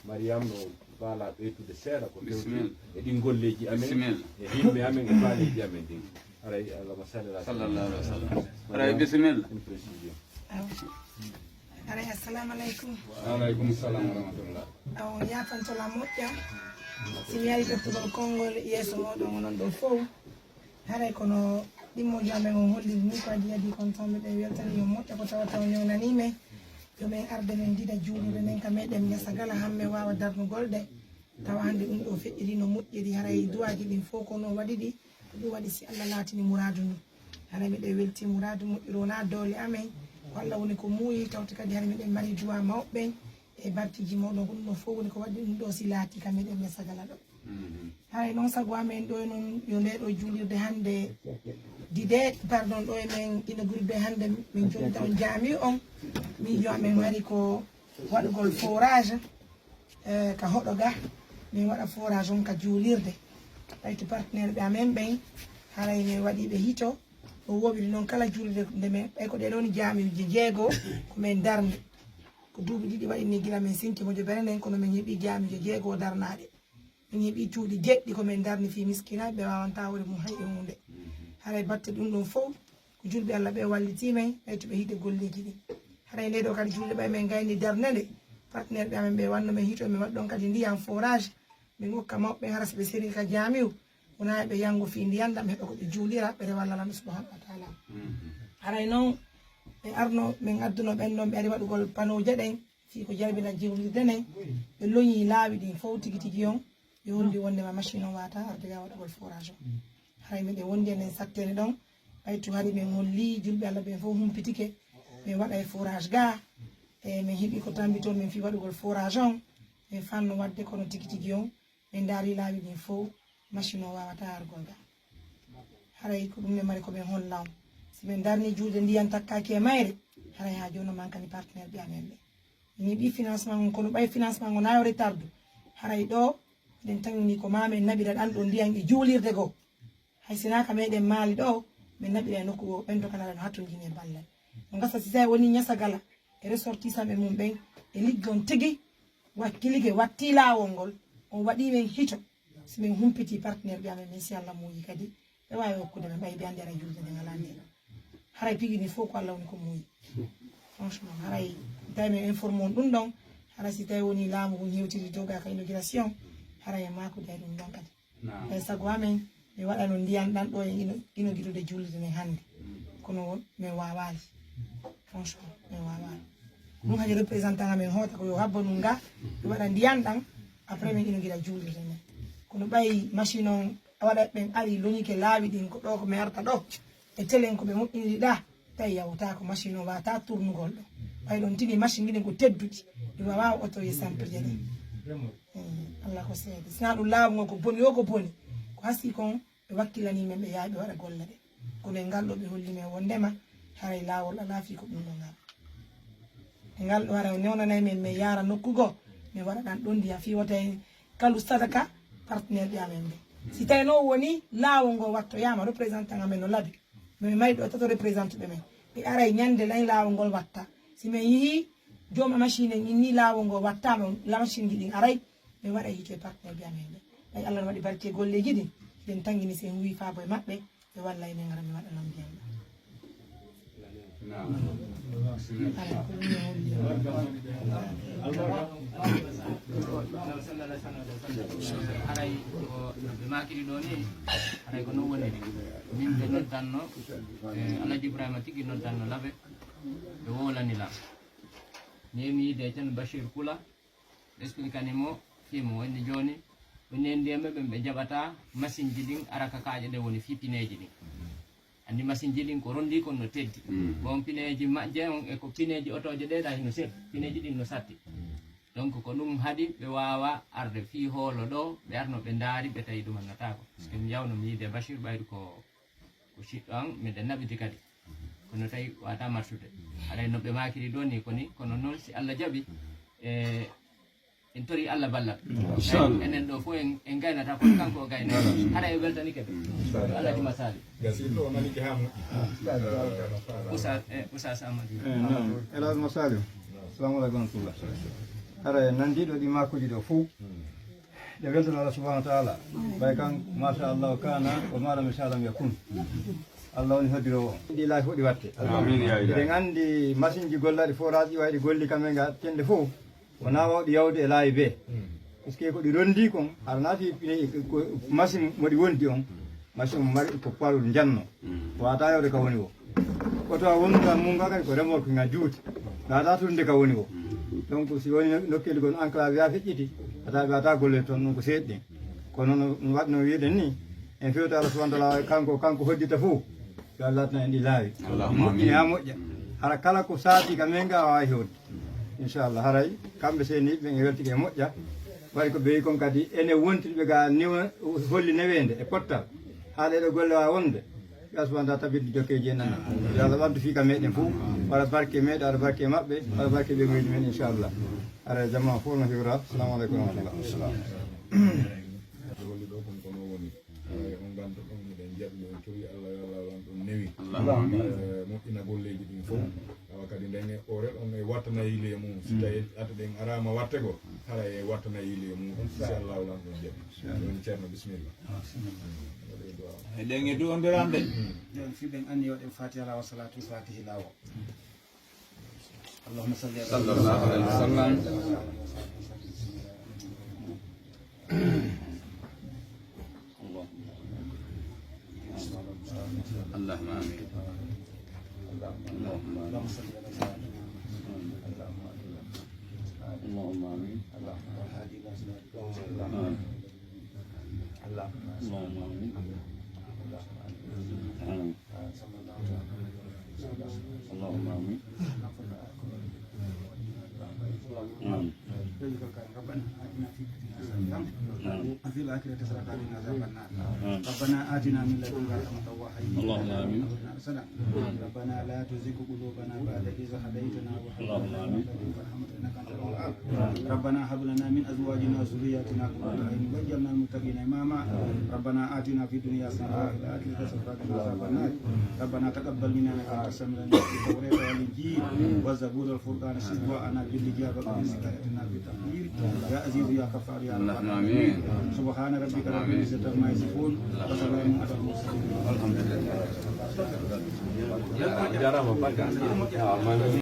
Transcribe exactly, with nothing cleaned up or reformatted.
Mariam no faala ɓeytude seeɗa ko fewti e ɗin golleeji amen e himɓe amen e faaleeji amen ɗin. Haray Allahumma salli ala sallallahu alaihi wasallam. Haray bisimilla. Une précision. Haray assalamu aleykum. Wa aleykum salam wa rahmatullah. On yaafantola moƴƴa. Si mi ari ƴettugol konngol yeeso mooɗon onon ɗo fow. Haray kono ɗimmoji amen on holliri ni ko adi adi kon taw miɗen weltani yo moƴƴa ko tawata o newnani men. Yo men arde men dida juulude nden ka meɗen ñasagala hamme wawa darnugol ɗe. Tawa hannde ɗum ɗo feƴƴiri no moƴƴiri haray duwaji ɗin fow ko non waɗi ɗi. Ko ɗum waɗi si Allah laatini muraadu ndun. Haray miɗen welti muraadu moƴƴuru wona doole amen. Ko Allah woni ko muuyi tawti kadi haray miɗen mari duwa mawɓe. E barkiji mawɗon ko ɗum ɗo fow woni ko waɗi ɗum ɗo si laati ka meɗen ñasagala ɗo. Haray noon sago amen ɗo e noon yo nde ɗo juulirde hannde dide pardon ɗo e men ina gurbe hannde min jolita on jaami on. Miijo amen wari ko waɗugol forage ka hoɗo ga min waɗa forage on ka juulirde. Ɓay to partenaire ɓe amen ɓen haray min waɗiɓe hito o woɓiri noon kala juulirde nde men ɓay ko ɗe ɗon jaamiuje jeego ko min darni. Ko duuɓi ɗiɗi waɗi ni gila min sinki mojo bere nden kono min heɓi jaamiuje jeego darnaaɗe. Min heɓi cuuɗi jeɗɗi ko min darni fii miskinaaɓe ɓe waawanta hoore mum hay e huunde. Haray batte ɗum ɗum fow ko julɓe Allah ɓe wallitii men ɓay to ɓe hiɗe golleeji ɗin. Haray nde ɗo kadi julɓe ɓay min gayni darnde nde partenaire ɓe amen ɓe wanno min hito min waɗi ɗon kadi ndiyan forage min okka mawɓe ɓen hara si ɓe seri ka jaamiu wona ɓe yango fii ndiyan ɗam heɓa ko ɓe juulira ɓe rewa Allah subhanahu wa taala. Haray noon ɓe arno min adduno ɓen ɗon ɓe ari waɗugol panoje ɗen fii ko jalbina jiwlirde nden ɓe loñi laawi ɗin fow tigi tigi on ɓe holli wondema machine on wata arde ga waɗugol forage on. Haray miɗen wondi enen sattene ɗon ɓay to hari min holli julɓe Allah ɓen fow humpitike min waɗa e forage ga e min heɓi ko tambi toon min fii waɗugol forage on min fanno waɗde kono tigi tigi on min ndaari laawi ɗin fow machine o wawata argol ga. Haray ko ɗum ne mari ko min holla on si min darni juuɗe ndiyan takkaaki e mayre haray ha jooni o mankani partenaire ɓe amen ɓe. Min heɓi financement on kono ɓay financement on nayo retarde haray ɗo eɗen tangini ko ma min naɓira ɗan ɗo ndiyan e juulirde goo. Hay sina ka meɗen maali ɗo min naɓira e nokku goo ɓen to kanara no hattonjini e ballal. No gasa si tawi woni ñasagala e ressortissant ɓe mum ɓen e liggon tigi wakkilike watti laawol ngol on waɗi men hito si min humpiti partenaire ɓe amen min si Allah muuyi kadi ɓe waawi hokkude men ɓay ɓe anndi ara julde nde ngala nde haray pigi ni fof ko Allah woni ko muuyi. Franchement haray tawi min informe on ɗum ɗon haray si tawi woni laamu ngun hewtiri doga ka inauguration haray e maako day ɗum ɗon kadi. Ɓay sago amen mi waɗano ndiyan ɗan ɗo e ino ino giɗude juulirde nden hannde kono min wawaali. Franchement min wawaali. Ɗum haji représentant amen hoota ko yo habbo ɗum ga ɓe waɗa ndiyan ɗan après min ino giɗa juulirde nden kono ɓay machine on waɗa ɓen ari loñike laawi ɗin ko ɗo ko mi arta ɗo e telen ko ɓe moƴƴiniri ɗa tawi yawta ko machine o wata tournugol ɗo ɓay ɗon tigi machine ɗin ko tedduɗi ɗi wawa oto e sampirde ɗin. Allah ko seede sina ɗum laamu ngo ko boni o ko boni ko hasi kon ɓe wakkilani men ɓe yaha ɓe waɗa golle ɗe kono e ngal ɗo ɓe holli men wondema haray laawol alaa fii ko ɗum ɗo ngal e ngal ɗo haray newnanay men min yaara nokku goo min waɗa ɗan ɗon ndiya fii wota e kalu sadaka partenaire ɓe amen ɓe si tawi noon woni laawol ngol wattoyaama représentant amen no labi min mari ɗo tato représentant ɓe men ɓe aray ñande lay laawol ngol watta si min yii jooma machine en inni laawol ngol wattaama la machine ji ɗin aray min waɗa yiite partenaire ɓe amen ɓe ɓay allah no waɗi barke golleeji ɗin ɗen tangini si en huwi faabo e maɓɓe ɓe walla e min ngara mi waɗa non mbiyan haray ko no ɓe makiri ɗo ni haray ko non woniri min ɓe noddanno e alhaji ibrahima tigi noddanno laɓe ɓe wowlani lam nemi yide e ceerno bachir kula ɓe expliquani mo fimo wonni joni woni en ndiyaɓe ɓen ɓe jaɓata machine ji ɗin ara ka kaaƴe ɗe woni fi pineji ɗin andi machine ji ɗin ko rondi kon no teddi bon pineji majje on e ko pineji otoje ɗe ɗa hino seeɗi pineji ɗin no satti donc ko ɗum haɗi ɓe wawa arde fi hoolo ɗo ɓe arno ɓe ndaari ɓe tawi ɗum annatako parce que mi yawno mi yiide bachir ɓayri ko ko siɗɗo an miɗen naɓiti kadi kono tawi wata martude haɗay no ɓe makiri ɗo ni koni kono noon si allah jaɓi e en tori allah ballal enen ɗo fof en gaynata kono kanko o gayna haɗa e weltanike ɓe alhaji masali usa usa samadou elas masali salamu aleykum warahmatullah Hara en nanndi ɗo ɗi maakuuji ɗo fof, ɗe weltano Allah subhanahu wa taala. Ɓay kan, machallahu kana, wa ma lam yasha lam yakun. Allah woni hoddiroowo on. Ɗi laawi fof ɗi watte. Amin, ya ilahi. Eɗen anndi machine ji gollaɗi forage ɗi wayɗi golli kamɓe ga tende fof. Wona wawɗi yawde e laawi bee. Puisque ko ɗi ronndi kon, hara na fi pine ko machine moɗi wondi on. Machine mo mari ko parol njanno. Wata yawde ka woni o. Oto a wonduga mum ga kadi ko remorque nga juuti. Gata turde ka woni o. Donc si woni nokkeeli gon enclave ya feƴƴiti, ata ɓe ata golle toon ɗum ko seeɗi ɗin. Kono no, no waɗno wiide ni, en fewta Allah subhanahu wa taala kanko, kanko hoddita fof. Yo Allah tan en ɗi laawi. Allahumma amin. Moƴƴina ha moƴƴa. Hara kala ko saati ka men ga wawi hewde. Inchallah, haray kamɓe seeniiɓe ɓen e weltike e moƴƴa. Waɗi ko ɓe wi kon kadi ene wontirɓe ga niwa holli neweende e pottal. Haa ɗeɗo golle wawa wonde. Ɓe asbanta tabitde jokkeeji en nana. Yo Allah ɓamtu fii ka meɗen fof. Waɗa barke meɗen, waɗa barke maɓɓe, waɗa barke ɓe ngoydi men inchallah. Haray jama fof no hiwra. Assalamu aleykum wa rahmatullah. Holli ɗo kon kono woni. Eh, on nganndo ɗon, miɗen jaɓi, on tori Allah, yo Allah lan ɗon newi. Allahumma amin. Eh, moƴƴina golleeji ɗin fof. Awa kadi nden e ore on e wattana yile mum. Si tawi ata ɗen arama wattego, hara e wattana yile mum. Inchallahu lan ɗon jaɓi. Ɗon Ceerno, bisimilla. Waɗe du'a. Eɗen e du'ondirande. Ɗon fii ɓen anni waɗen Fatiha la wa salatu fatihi lawo. اللهم صل على صلى الله عليه وسلم. اللهم آمين. اللهم آمين. اللهم آمين. اللهم آمين. اللهم آمين. آمين. اللهم آمين. آمين. ربنا آتنا في الدنيا حسنة وفي الآخرة حسنة وقنا عذاب النار. آمين. ربنا آتنا من لدنك رحمة وهيئ لنا من أمرنا رشدا. ربنا لا تزغ قلوبنا بعد إذ هديتنا وهب لنا من لدنك رحمة إنك أنت الوهاب. ربنا هب لنا من أزواجنا وذرياتنا قرة أعين واجعلنا للمتقين إماما. ربنا آتنا في الدنيا حسنة وفي الآخرة حسنة وقنا عذاب النار. ربنا تقبل منا إنك أنت السميع العليم. التوراة والإنجيل والزبور والفرقان سد وأنا بالإجابة وبالزكاة أتنا بالتقدير. يا عزيز يا غفار يا رب العالمين. سبحان ربك رب العزة عما يصفون وسلام على المرسلين. Jarama barka.